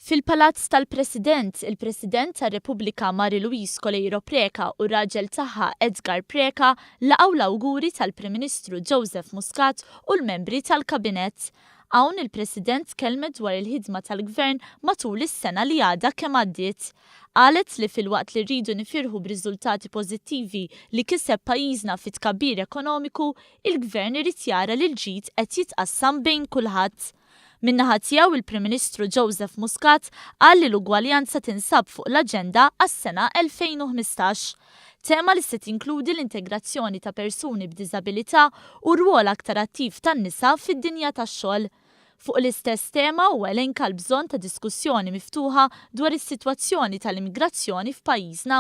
Fil-Palazz tal-President, il-President tar-Repubblika Marie Louise Coleiro Preca u r-raġel tagħha Edgar Preca laqgħu l-awguri tal-Prim Ministru Joseph Muscat u l-membri tal-Kabinett. Hawn il-President tkellmet dwar il-ħidma tal-Gvern matul is-sena li għadha kemm għaddiet. Qalet li filwaqt li rridu nifirħu b'riżultati pożittivi li kiseb pajjiżna fit-tkabbir ekonomiku, il-Gvern irid jara li l-ġid qed jitqassam bejn kulħadd. Min-naħa tiegħu il-Prim Ministru Joseph Muscat qal li l-ugwaljanza tinsab fuq l-aġenda għas-sena 2015. Tema li se tinkludi l-integrazzjoni ta' persuni b'diżabilità u r-rwol aktar attiv tan-nisa fid-dinja tax-xogħol. Fuq l-istess tema huwa elenka l-bżonn ta' diskussjoni miftuħa dwar is-sitwazzjoni tal-immigrazzjoni f'pajjiżna.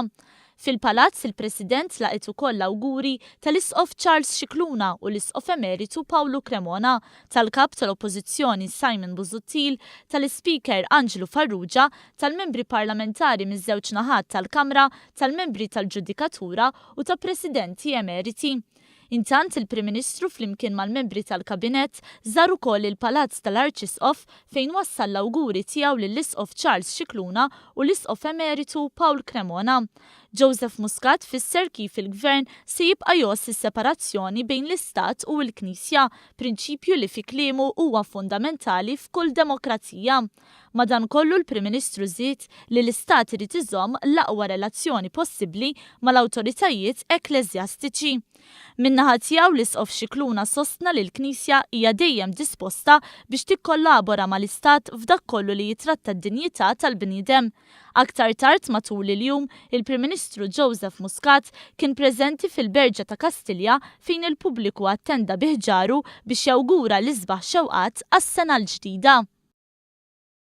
Fil-Palazz, il-President laqgħet ukoll l-awguri tal-Isqof Charles Scicluna u l-Isqof Emeritu Pawlu Cremona, tal-Kap tal-Oppożizzjoni Simon Busuttil, tal-Ispeaker Anġlu Farrugia, tal-Membri Parlamentari miż-żewġ naħat tal-Kamra, tal-Membri tal-Ġudikatura u ta' Presidenti Emeriti. Intant, il-Prim Ministru flimkien mal-membri tal-Kabinett żar ukoll il-Palazz tal-Arċisqof fejn wassal l-awguri tiegħu lill-Isqof Charles Scicluna u l-Isqof Emeritu Paul Cremona. Joseph Muscat fisser kif il-Gvern se jibqa' jgħożż is-separazzjoni bejn l-Istat u l-Knisja, prinċipju li fi kliemu huwa fundamentali f'kull demokrazija. Madankollu l-Prim Ministru żied li l-Istat irid iżomm l-aqwa relazzjoni possibbli mal-awtoritajiet ekkleżjastiċi. Min-naħa tiegħu l-Isqof Scicluna sostna li l-Knisja hija dejjem disposta biex tikkollabora mal-Istat f'dak kollu li jitratta d-dinjità tal-bniedem. Aktar tard matul il-jum, il-Prim Ministru Joseph Muscat kien preżenti fil-Berġa ta' Kastilja fejn il-pubbliku attenda bi ħġaru biex jawgura l-isbaħ xewqat għas-sena l-ġdida.